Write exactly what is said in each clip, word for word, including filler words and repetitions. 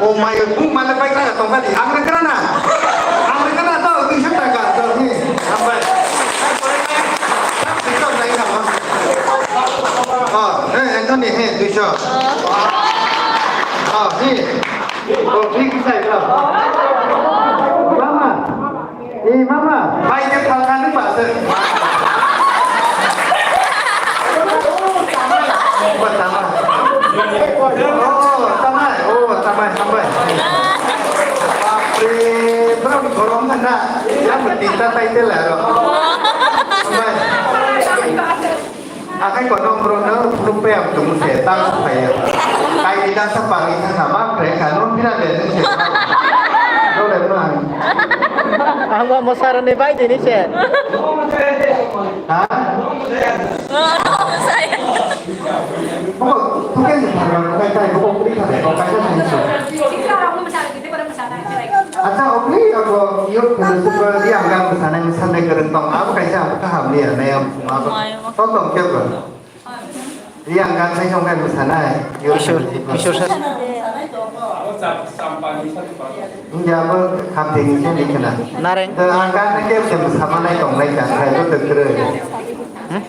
O mai, bung mane pai kana tong kali. Ang rekra na. Ang rekra na to duiso taka to ni. Ambai. Oh, eh, Anthony, eh, duiso. Oh, ni. Oh, big side. Mama. Ee, mama, bai khe phalkha nung ba se. Ba tama. Oh, tama, oh, tama, hambai. Bapre, bro, gorom na na. Yang penting ta tai te la ro. Hambai. Akai kono bro no phunuk pe am tum se ta phai. Kai ni da sa pa ni kha ma pre ka no pira de se. No le no. Ang ba mosar ni bai dini se. Ha? Ko tu ke ni thar kai kai ko kri kha ko kai ko ni se. Acha, okni ako youth fellowship ko di angka bwsanai bwsanai kwrwng tong, abo kaisa abo kaham ni ya, nai am abo to tong khe ko. Di angka sai song kai bwsanai youth Kishore, fellowship ko. Kishore sir. Wngya abo khamteng ni se ni khna. Nareng. To angka ne ke se bwsamanai tong lai ka, sai to kwrwng.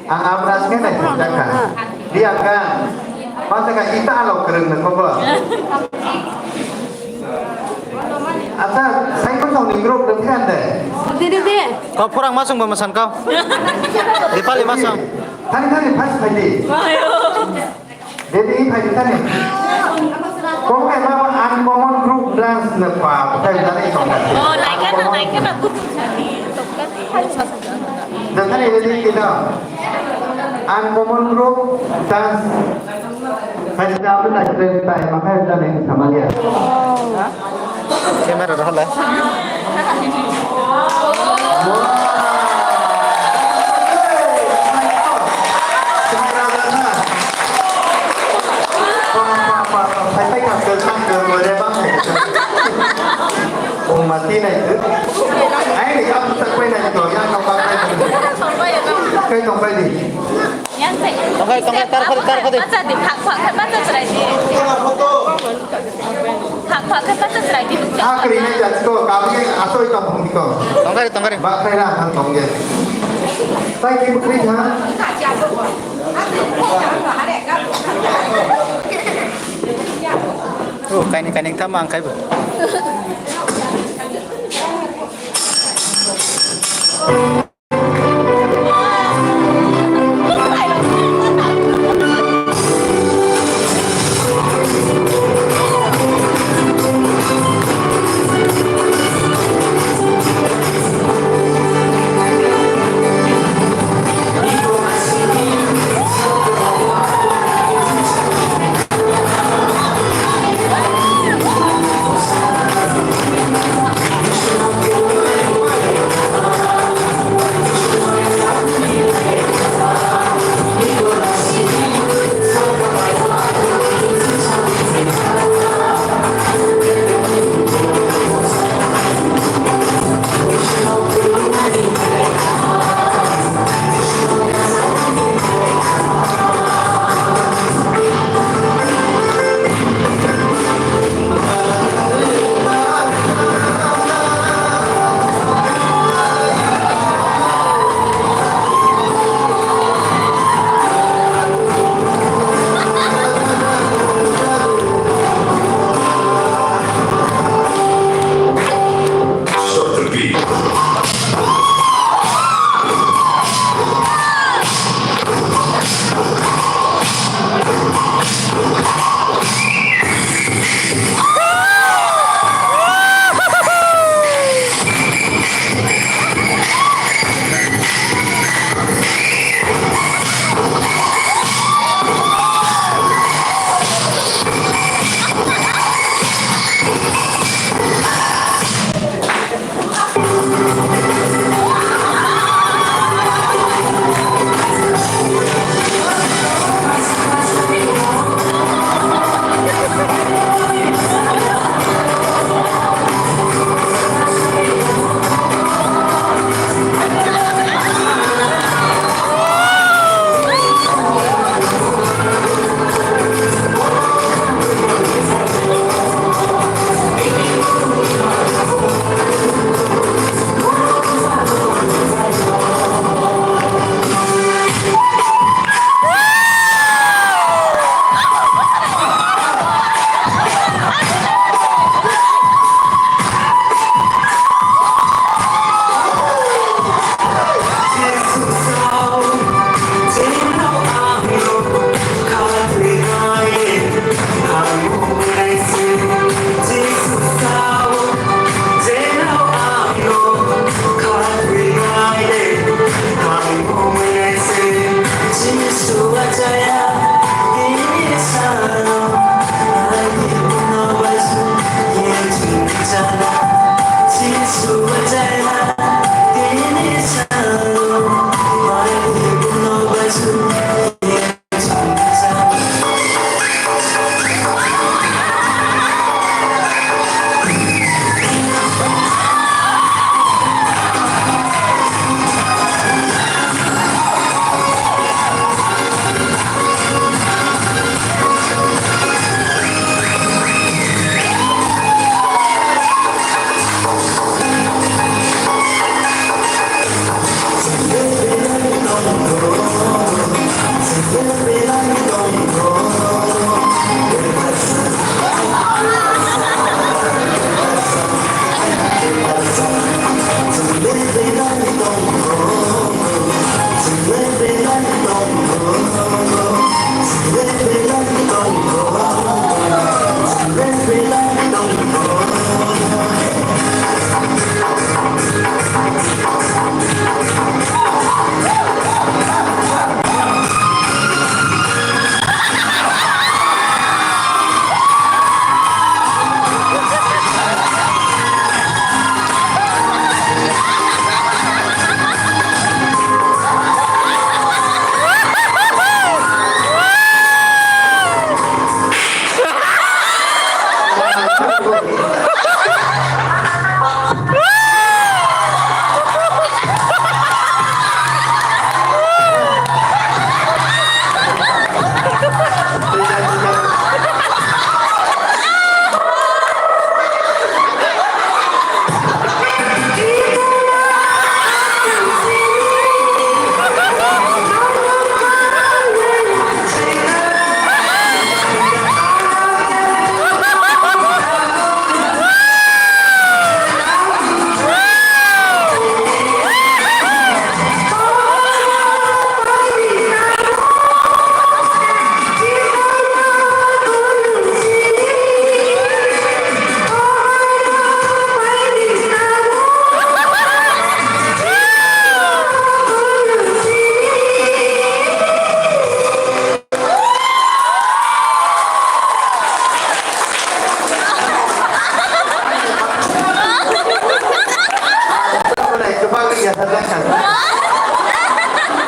Ang abra se nai thang ka. Di angka. Masa ka ita alo kwrwng ne ko ba. Acha, cycle tong ni group de phiran de. De, de, de. Kau phurang masung ba masan kau. Dipali masung. Thani thani first phaidi. Ayo. Dedi phaidi thani. Kau kai ma uncommon group dance na pa, thai dari tong ka. Oh, naikha na, naikha na, kutu sani. Kita uncommon group dance. Hai, kita apa nak cerita? Makanya kita main sama dia. Camera dah lah. Wah, wah, wah, wah. Hai, hai, kap, kap, kap, kap, kap, kap. Oh, mati na itu. Ai, ni kap, tak kau nak itu. Yang kau pakai. Kau tong pai di. Tongkai, tongkai, tar khodi, tar khodi. Bacha di, phak, phak khe bacha chwrai di. Phak, phak khe bacha chwrai di. Hakri na jat ko, kami ke asoi tong phung ko. Tongkai, tongkai. Ba khai ra han tong ge. Tai ki bukri ha. Oh, kaini, kaini thamang kai bo.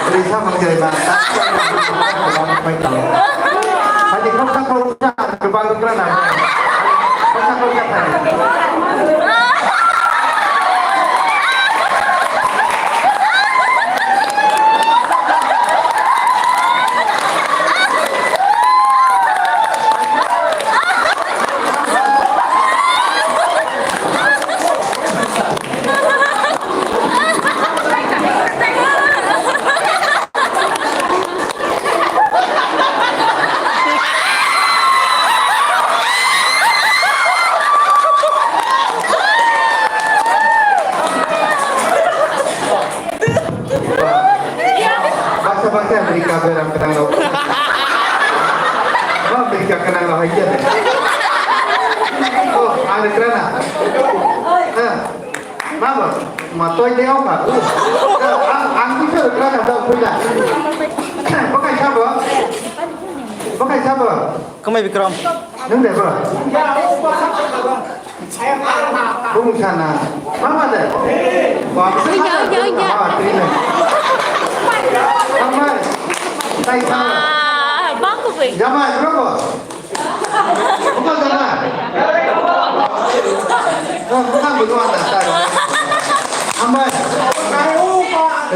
Risa mangkiri ba. Hadi kau tak kau tak kebang kerana. Kau tak kau tak. Baksa baksa Amerika beram kenang lo. Amerika kenang lo hai khe. Oh, ada kerana. Eh. Mama, ma toy de oka. Ang, ang bisa kerana da puila. Bakai sabo? Bakai sabo? Kamai Bikram. Nung de ba? Bung sana. Mama de. Ba, iya, iya, iya. Mama, tine. Mama. Tai sana. Ah, bang ko bai. Jama, bro. Bukan sana. Oh, bukan betul anda. Ambai.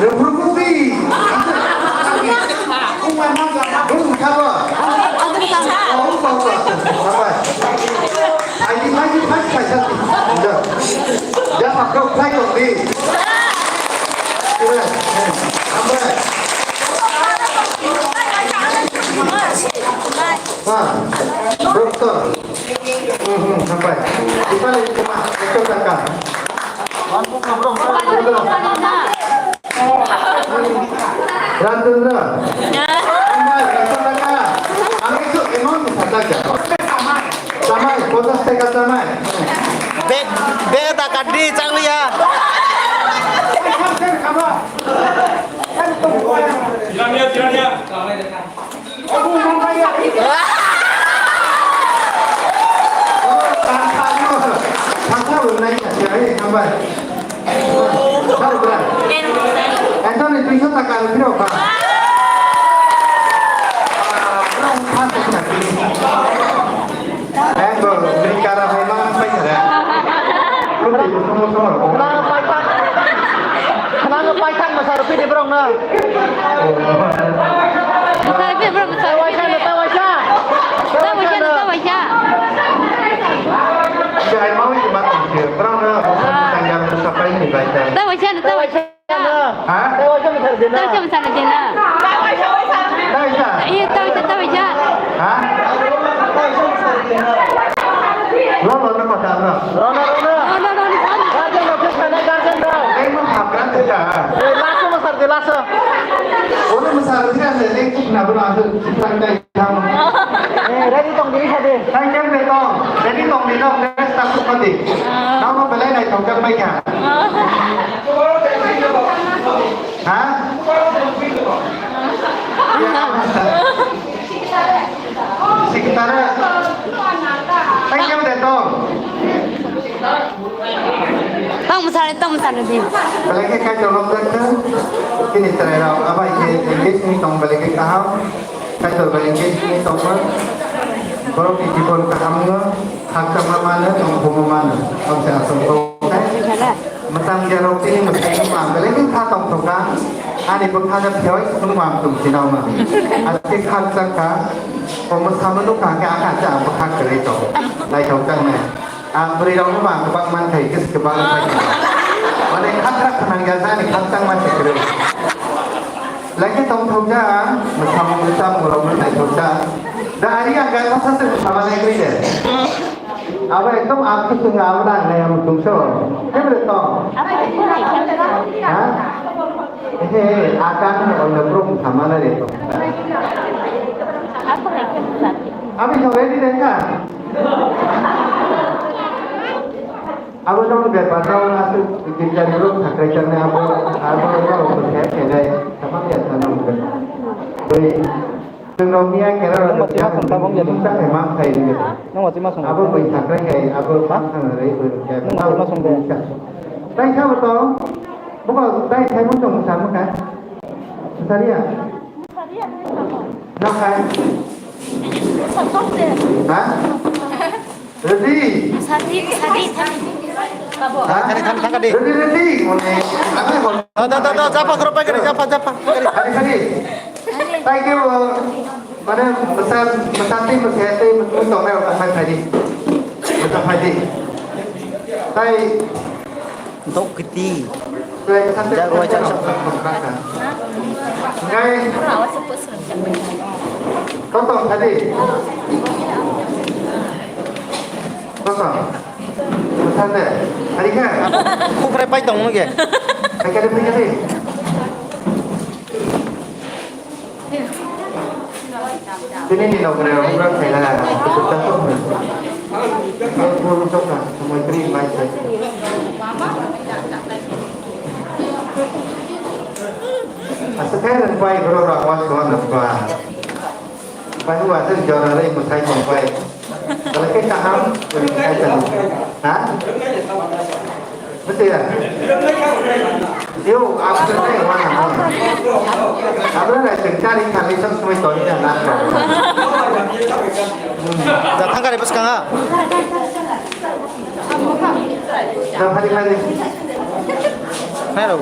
Rupi. Bung sana. Oh, bukan, bukan. Ambai. Aji, aji, aji, aji, aji. Dah. Dah, Pak, kau fly kau di. Ambai. Ha, doktor. Hmm, hmm, sampai. Kita lagi cuma doktor kakak. Rajendra. Sampai, doktor kakak. Kami tu emang bisa saja. Sampai, kota sega sampai. Be, be tak kadi cang liya. Sampai, sampai. Tirania, tirania. Anthony, duiso taka rw phiro kha. Ang bo bini kara hai ma pai kha. Khwnano paithak, khwnano paithak mwsa rw phidi borok no. Mwsa rw phidi borok mwsa rw phidi. Tawaisa no, tawaisa. Tawaisa no, tawaisa. Jai mau cuma tu dia. Borok no. Ah. Tanggal satu ini baca. Tawaisa no, tawaisa. Ha? Tawaisa mwsardi na. Tawaisa mwsardi na. Tawaisa. Iya, tawaisa, tawaisa. Ha? Lo, lo, lo, mata, lo. Rono, rono. Rono, rono, rono. Guardian rok khe sana, guardian rok. Ei, mo habra te ta. Ei, laso mwsardi, laso. Ono mwsardi na se, ei, kuk na bro, asu, kuk na kai. Eh, ready tong diri sade. Thank you, Beto. Ready tong diri, tong diri, staff ko di. Ah. Namo belai nai tong kar mai kha. Ah. Ha? Secretary. Thank you, Beto. Tong mwsardi, tong mwsardi. Belai khe kaitor rok jak kha. Kini chwrai rok abai khe engage wngwi tong belai khe kaham. Kaitor bai engage wngwi tongma. Borok ni jibon kaham no khakchangma mano, tongthokma mano. Aboni aswk kok khe mwchang ya rok tini mwchang ma belai khe kha tongthok kha. Ani bwkha no phiyoi phunukma ang tong sinao ma. Aske khakchang kha. Omo samo nukha khe akha cha bwkha kwrwi tong. Naithok tangnai. Ang bwrwi rokno ba ang kwbang man khai, kis kwbang khai. Mane khakra khanang ya jani khakchang ma se kwrwi. Lagi tong thok ja ang, mwsamung mwsamung rok no naithok ja. Da ari ang gai masa se sama nai kwrwi de. Abo ekdom ang kusung abo nang nai amo tungso. Kebre tong. Ha? He, akan on the room sama nai de tong. Abi so ready de ka? Abo jong bepar jong aswk girja ni borok sakhrai tangnai abo, abo borok bo khe khenai samang ya sana mungkha. Bui, chwng rok miya kera rok. Nang mati ma song tabang ya dong. Mungsa khe mang khai ri. Nang mati ma song. Abo bui sakhrai khai, abo mang thang ri bui khe. Nang mati ma song de. Tai sabo tong. Buko dai khai mun tong sa maka. Saria. Nakai. Ha? Ready? Sadi, sadi, sadi. Ha? Thang, thang, thang, thang, di. Ready, ready. Mone. Apa hol? Da, da, da, da, japa, koro, pai, kari, japa, japa, kari. Kari, kari. Thank you. Mane, masa, masa ti, masa ti, masa ti, masa ti. Masa ti. Thank you. Dok kiti. Jago wacha sa. Ngai. Totong tadi. Totong. Tadi kan? Aku kere pai tong nuge. Pai kere pai kere. Tini ni nokre rok rok khaila. Totong. Totong. Totong. Aswk khe nwng bai borok rok o sua nokba. Bai hua se jora rwi mwthai tong bai. Kala khe kaham mwthai tong. Ha? Bwswk ya? Yo, abswk khe wana mo. Abra nai tong kari kali sok sumai tong ya na. Da thang kari bwskang ha. Da phari phari. Nai rok.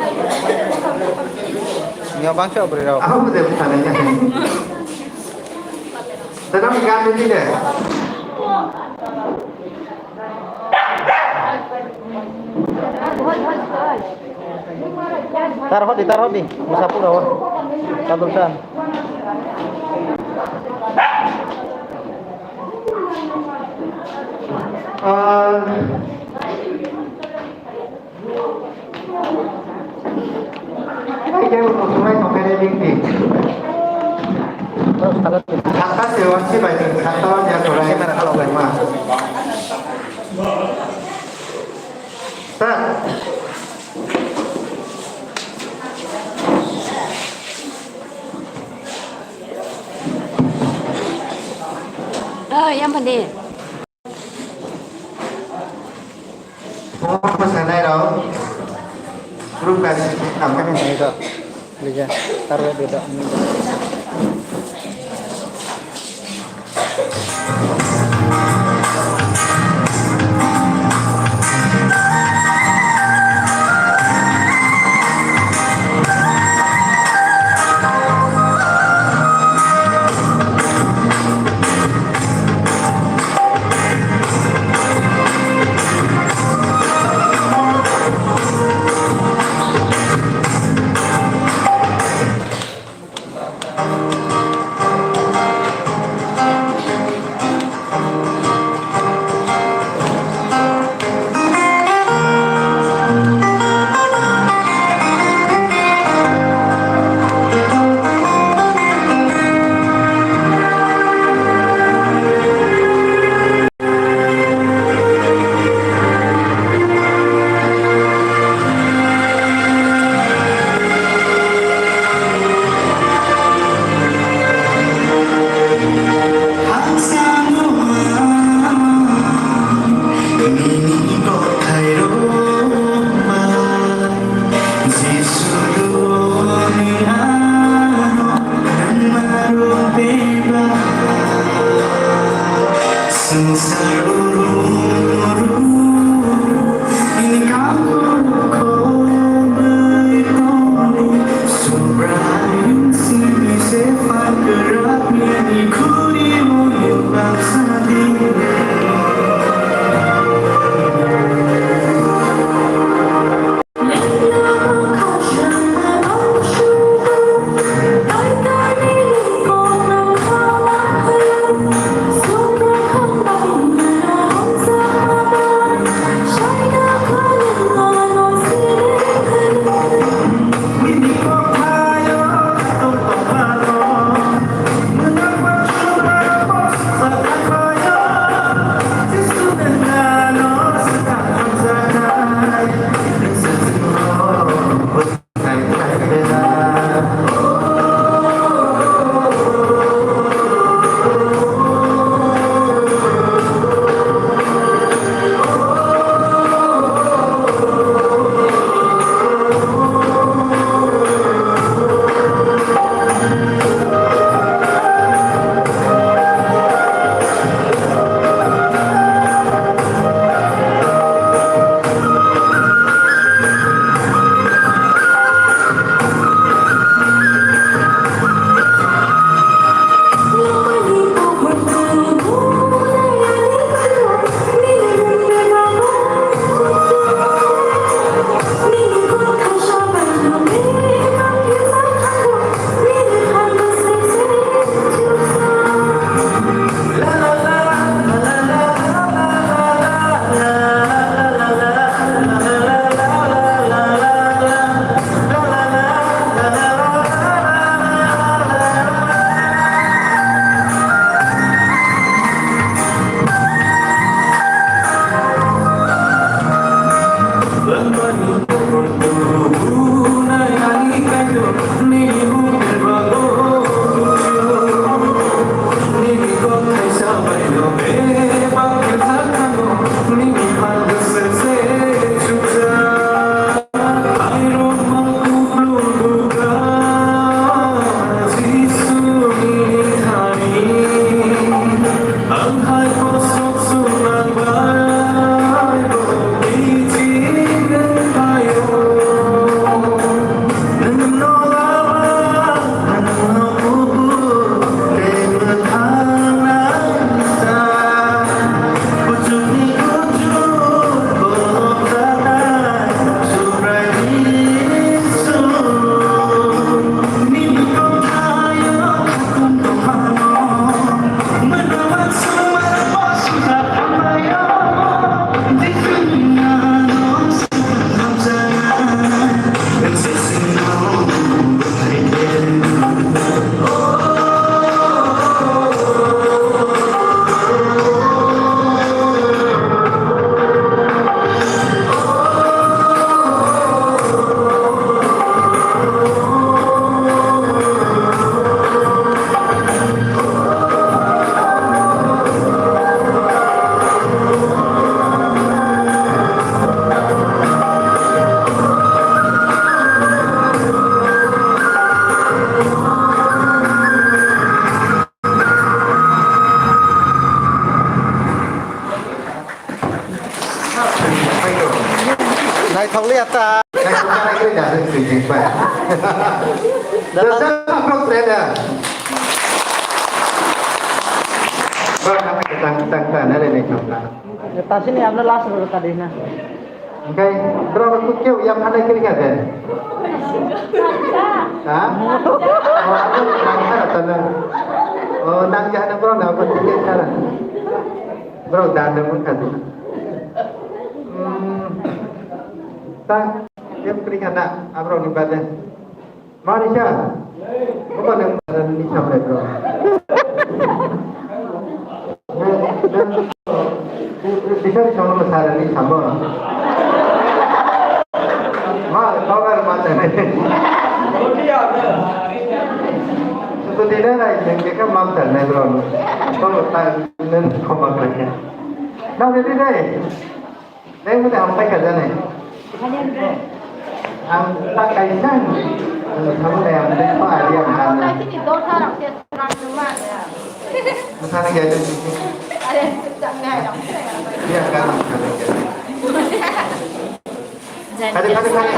Nio bangsa obri rok. Aku udah bukan aja. Tenang, ikan ini deh. Tar hodi, tar hodi. Musapur awa. Tabul san. Ah. Hai, khe bo kusumai tongkhe de bikti. Sakha se wansi bai khe sakha wan ya torai. Kamera khalok lai ma. Sir. Oh, yang penting. Phone bwskanai rok group bai tamo. Ini do, lija, taruh di do. Tang, tang, tang, tang, tang, tang, tang, tang. Tasini amna last ro tadi na. Engkai, bro, aku kyo yang mana kiri kade? Ha? Oh, aku nang sana tana. Oh, nang ya na bro, na aku tiket sana. Bro, dan da mun kade. Hmm. Tang, yang kiri kada, abro ni bade. Manisha, omo nang ni samre bro. Bisa di sono masara ni samo. Ma, kau kan mata ni. Sudah tidak lagi, yang kita mampu ni bro. Kau tak nen kau makan ya. Nang ini deh. Neng mune hampai ka jane. Ang ta kaisa. Ang thamu le ang pa ari ang kan. Masana gaya tu. Iya kan. Kali kali kali.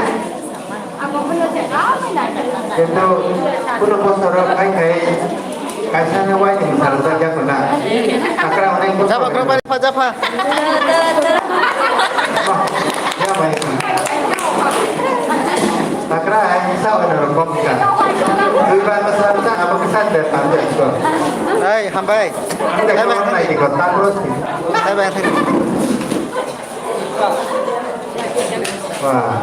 Kintu kuno bosoro kai kai kaisa ni wai ni sara jak jak na. Takra hwnwi bosoro. Japa kro bari pha japa. Wah, ya bai. Takra ai sa wana ro kok ka. Dui bai masara ta abo kisa de pande ko. Hai, hambai. Ande ko nai di ko takro si. Hai bai. Wah.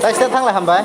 Taisa thangla hambai.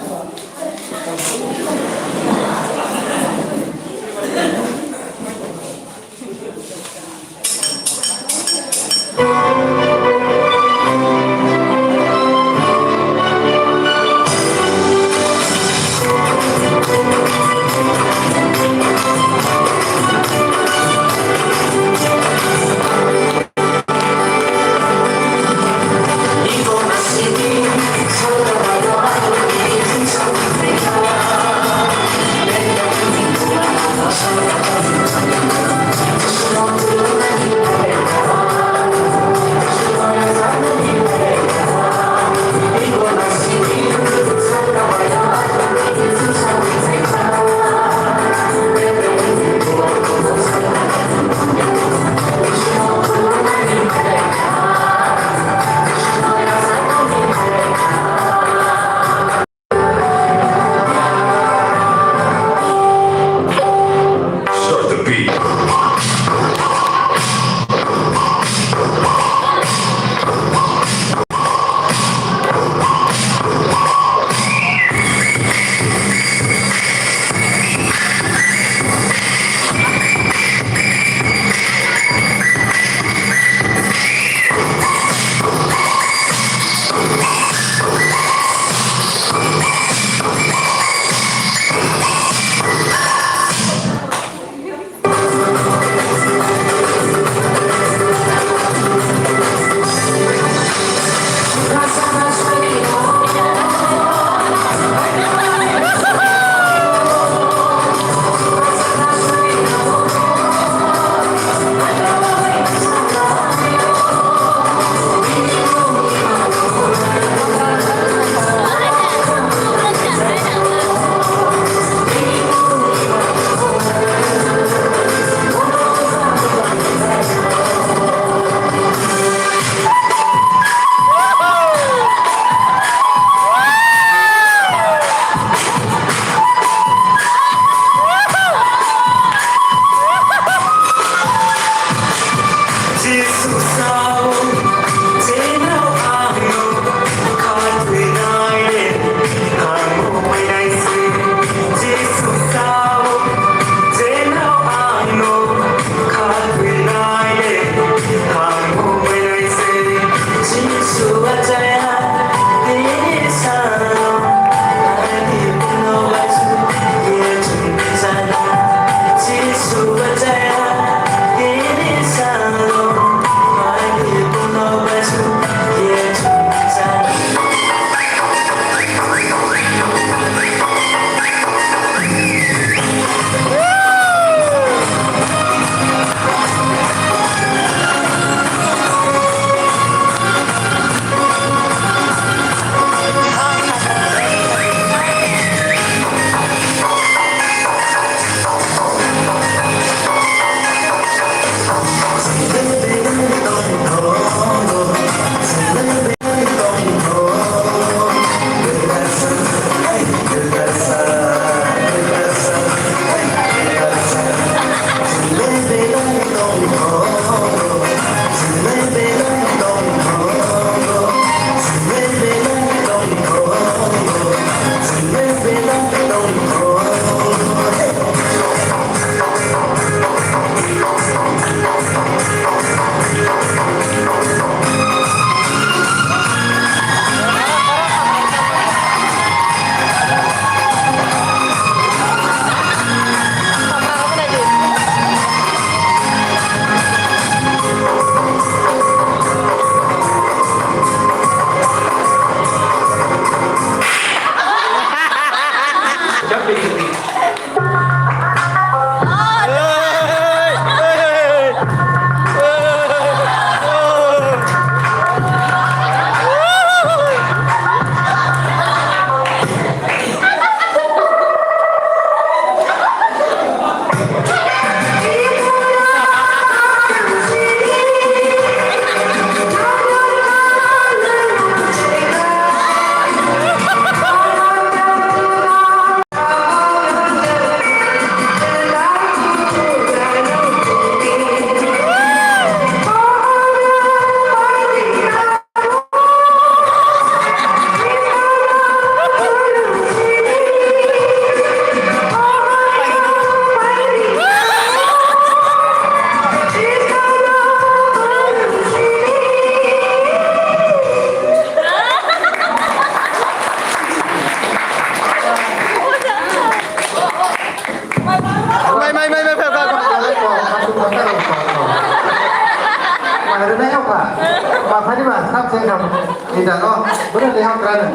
Ita no, bro, de hak rana.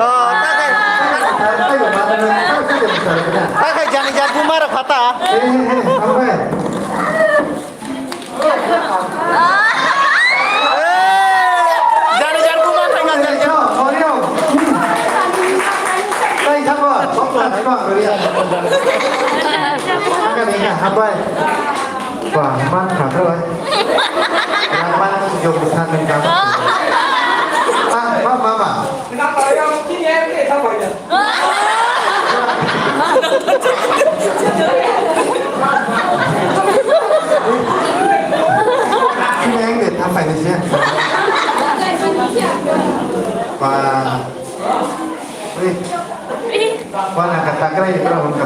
Oh, takai. Takai, takai, takai, takai, takai, takai. Takai, jani jat buma ra phata. Eh, eh, eh, apa ya? Eh, jani jat buma thangna jani jat. Sorry, oh. Takai, takai, takai, takai, takai. Takai, takai, apa ya? Wah, man kha kha bai. Yang man jok bwsa nang kha. Ah, ma, ma, ma. Yang de thapai ni se. Wah. Wih. Wah, nang kha takrai ni pura hwn kha.